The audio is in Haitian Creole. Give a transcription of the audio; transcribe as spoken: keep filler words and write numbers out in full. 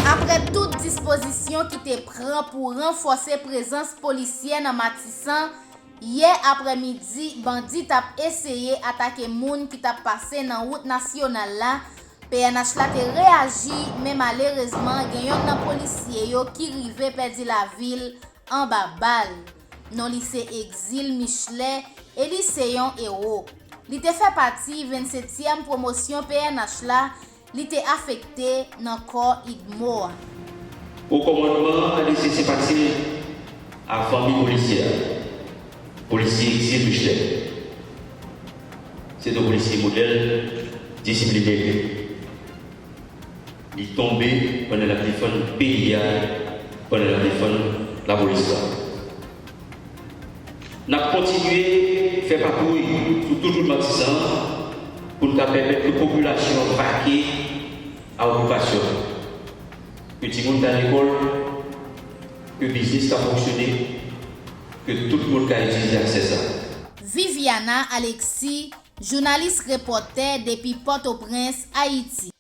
Apre tout dispozisyon ki te pran pou ranfòse prezans polisyè nan Matisan, yè aprèmidi, bandi t ap eseye atake moun ki t ap pase nan wout nasyonal la. P N H la te reyaji, men malerezman, gen yonn nan polisye yo ki rive pèdi lavi l anba bal. Non li se Exil Michelet e li se yon ewo. Li te fè pati vennsetyèm pwomosyon P N H la, li te afekte nan kò idmo a. O kòmandman, adrese senpati l a fanmi polisye a. Polisye Exil Michelet. Se te yon polisye modèl, disiplinen. Li tonbe pandan l ap defann peyi a, pandan l ap defann lapolis la. N ap kontinye fè patwouy sou tout wout Matisan an pou n ka pèmèt ke popilasyon an vake a okipasyon. Ke timoun ka lekòl, ke biznis ka fonksyone, ke tout moun ka itilize aksè sa. Viviana Alexis, jounalis repòtè depi Pòtoprens, Ayiti.